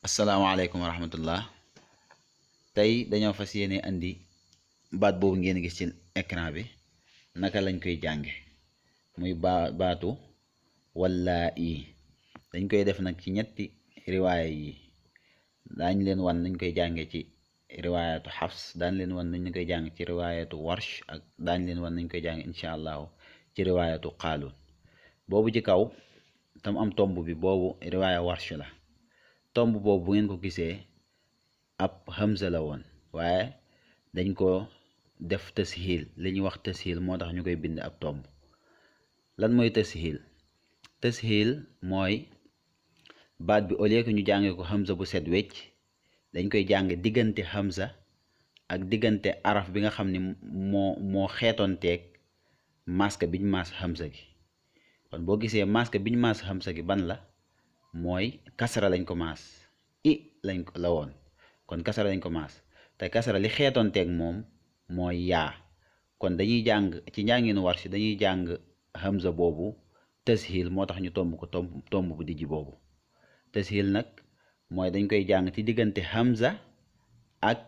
asalaamaaleykum wa rahmatullah. tey dañoo fas yéene andi baat boobu ngeen gis ci écran bi naka lañ koy jànge muy baatu wallaa i dañ koy def nag ci ñetti riwaaya yi daañ leen wan nañ koy jànge ci riwaayatu xafs daañ leen wan nañ koy jàng ci riwaayatu warsh ak daañ leen wan nañ koy jàng incha allahu ci riwaayatu qaaluun. boobu ci kaw tam am tomb bi boobu riwaaya warsh la. tomb boobu bu ngeen ko gisee ab hamza la woon waaye dañ ko def tashiil li ñuy wax tashiil moo tax ñu koy bind ab tomb. lan mooy tashiil mooy baat bi au lieu que ñu jàngee ko hamza bu set wecc dañ koy jàng diggante hamza ak diggante araf bi nga xam ni moo xeetonteeg maska biñ maas hamza gi. kon boo gisee maska biñ maas hamza gi ban la mooy kasara lañ ko maas i lañ ko la woon kon kasara lañ ko maas te kasara li xeetonteeg moom mooy yaa. kon dañuy jàng ci njànginu Warsh dañuy jàng hamza boobu tashiil moo tax ñu tomb ko tomb bu dijj boobu. tashiil nag mooy dañ koy jàng ci diggante hamza ak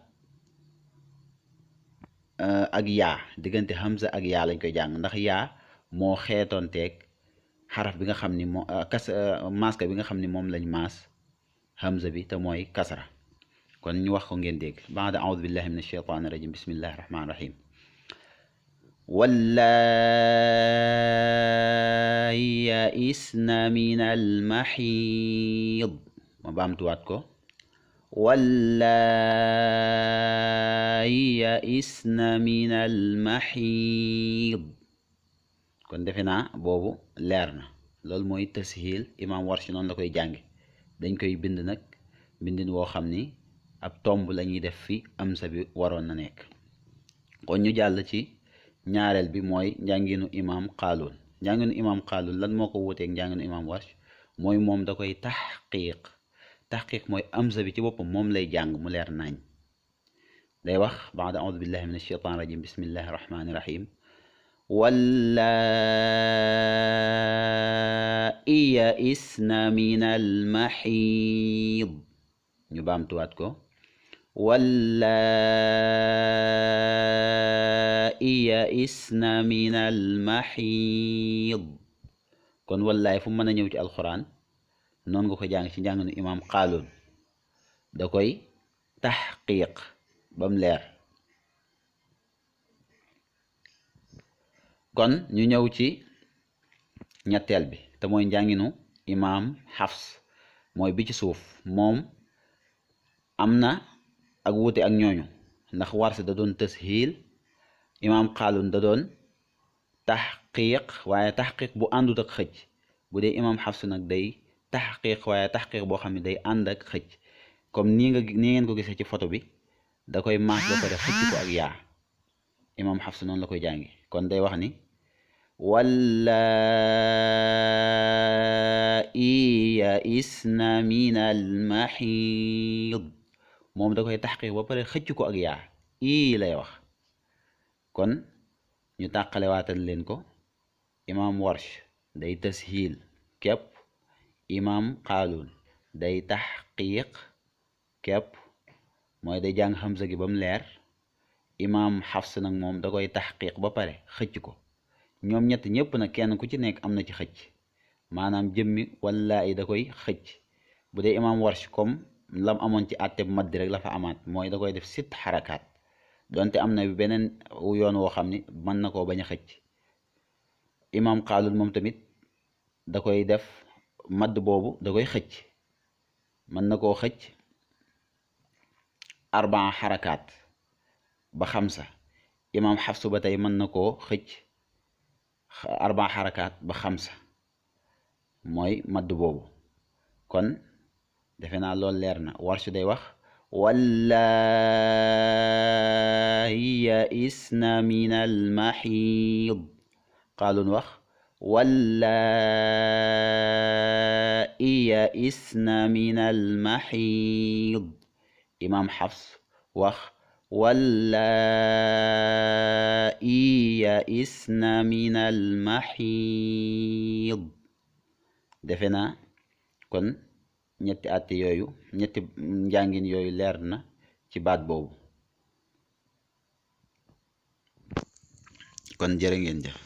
yaa diggante hamza ak yaa lañ koy jàng ndax yaa moo xeetonteeg xaraf bi nga xam ni moo maska bi nga xam ni moom lañ maas hamza bi te mooy kasra. kon ñu wax ko ngeen dégg baada audu billahi min ashaytaani rajim bismillahi rahmaani rahim. wallaahi ya'isna min almaxiid. ma baamtuwaat ko wallaahi ya'isna min almaxiid. kon defe naa boobu leer na. loolu mooy tashiil imaam Warsh noonu la koy jànge dañ koy bind nag bindin woo xam ni ab tomb la ñuy def fi amsa bi waroon na nekk. kon ñu jàll ci ñaareel bi mooy njànginu imaam qaaluun. njànginu imaam qaaluun lan moo ko wuuteeg njànginu imaam Warsh mooy moom da koy taxqiq mooy amsa bi ci boppam moom lay jàng mu leer nañ. day wax baada audu billahi min ashaytaan rajim bismillahi rahmaani rahim. wallaahi ya'isna min almaxiid. ñu baamtuwaat ko wallaahi ya'isna min almaxiid. kon wallaahi fu mën a ñëw ci alquran noonu nga ko jàng ci njànginu imaam qaaluun da koy taxqiq ba mu leer. kon ñu ñëw ci ñetteel bi te mooy njànginu imaam xafs mooy bi ci suuf. moom am na ak wuute ak ñooñu ndax Warsh da doon tashiil imaam qaaluun da doon taxqiq waaye taxqiq bu àndut ak xëcc. bu dee imaam xafs nag day taxqiq waaye taxqiq boo xam ne day ànd ak xëcc comme nii ngeen ko gisee ci photo bi da koy maas ba pare xëcc ko ak yaa. imaam xafs noonu la koy jàngi. kon day wax ni wallaahi ya'isna min almaxiid. moom da koy taxqiq ba pare xëcc ko ak yaa ii lay wax. kon ñu tàqale waatal leen ko. imaam Warsh day tashiil képp. imaam qaaluun day taxqiq képp mooy day jàng hamza gi ba mu leer. imaam xafs nag moom da koy taxqiq ba pare xëcc ko. ñoom ñett ñëpp nag kenn ku ci nekk am na ci xëcc maanaam jëmmi wallaahi da koy xëcc. bu dee imaam Warsh comme lam amoon ci àtte bu maddi rek la fa amaat mooy da koy def sitt xarakaat donte am na beneen yoon woo xam ni mën na koo bañ a xëcc. imaam qaaluun moom tamit da koy def madd boobu da koy xëcc mën na koo xëcc arbaa xarakaat ba xamsa. imaam xafs ba tey mën na koo xëcc arbaa xarakaat ba xamsa mooy madd boobu. kon defe naa loolu leer na. Warsh day wax wallaahi ya'isna min almaxiid. qaaluun wax wallaahi ya'isna min almaxiid. imaam xafs wax wallaahi ya'isna min almaxiid. defe naa kon ñetti àtte yooyu ñetti njàngin yooyu leer na ci baat boobu kon jërë ngeen jëf